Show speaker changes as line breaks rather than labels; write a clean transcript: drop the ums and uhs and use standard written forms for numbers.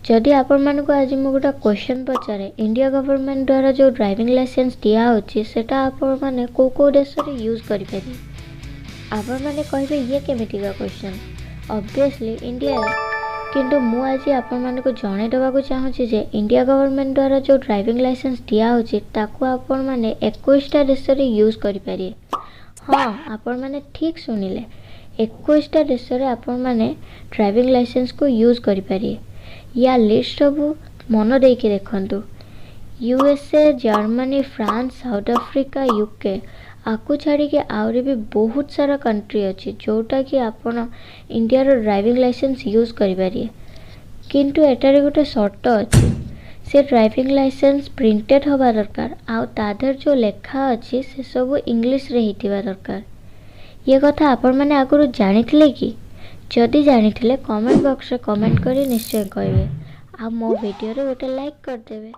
ଯଦି ଆପଣମାନଙ୍କୁ ଆଜି ମୁଁ ଗୋଟେ କ୍ୱେଶ୍ଚନ୍ ପଚାରେ, ଇଣ୍ଡିଆ ଗଭର୍ଣ୍ଣମେଣ୍ଟ ଦ୍ୱାରା ଯେଉଁ ଡ୍ରାଇଭିଂ ଲାଇସେନ୍ସ ଦିଆହେଉଛି, ସେଇଟା ଆପଣମାନେ କେଉଁ କେଉଁ ଦେଶରେ ୟୁଜ୍ କରିପାରିବେ? ଆପଣମାନେ କହିବେ, ଇଏ କେମିତିକା କ୍ୱେଶ୍ଚନ୍? ଅବଭିୟସଲି ଇଣ୍ଡିଆରେ। କିନ୍ତୁ ମୁଁ ଆଜି ଆପଣମାନଙ୍କୁ ଜଣାଇ ଦେବାକୁ ଚାହୁଁଛି ଯେ ଇଣ୍ଡିଆ ଗଭର୍ଣ୍ଣମେଣ୍ଟ ଦ୍ୱାରା ଯେଉଁ ଡ୍ରାଇଭିଂ ଲାଇସେନ୍ସ ଦିଆହେଉଛି, ତାକୁ ଆପଣମାନେ 21ଟା ଦେଶରେ ୟୁଜ୍ କରିପାରିବେ। ହଁ, ଆପଣମାନେ ଠିକ୍ ଶୁଣିଲେ। 21ଟା ଦେଶରେ ଆପଣମାନେ ଡ୍ରାଇଭିଂ ଲାଇସେନ୍ସକୁ ୟୁଜ୍ କରିପାରିବେ। ୟା ଲିଷ୍ଟ ସବୁ ମନ ଦେଇକି ଦେଖନ୍ତୁ। USA, Germany, France, south Africa, UK, ଆକୁ ଛାଡ଼ିକି ଆହୁରି ବି ବହୁତ ସାରା କଣ୍ଟ୍ରି ଅଛି, ଯେଉଁଟାକି ଆପଣ ଇଣ୍ଡିଆର ଡ୍ରାଇଭିଂ ଲାଇସେନ୍ସ ୟୁଜ୍ କରିପାରିବେ। କିନ୍ତୁ ଏଠାରେ ଗୋଟେ ସର୍ତ୍ତ ଅଛି। ସେ ଡ୍ରାଇଭିଂ ଲାଇସେନ୍ସ ପ୍ରିଣ୍ଟେଡ଼ ହେବା ଦରକାର ଆଉ ତା ଦେହରେ ଯେଉଁ ଲେଖା ଅଛି, ସେସବୁ ଇଂଲିଶରେ ହେଇଥିବା ଦରକାର। ଇଏ କଥା ଆପଣମାନେ ଆଗରୁ ଜାଣିଥିଲେ କି? ଯଦି ଜାଣିଥିଲେ, କମେଣ୍ଟ ବକ୍ସରେ କମେଣ୍ଟ କରି ନିଶ୍ଚୟ କହିବେ ଆଉ ମୋ ଭିଡ଼ିଓରେ ଗୋଟେ ଲାଇକ୍ କରିଦେବେ।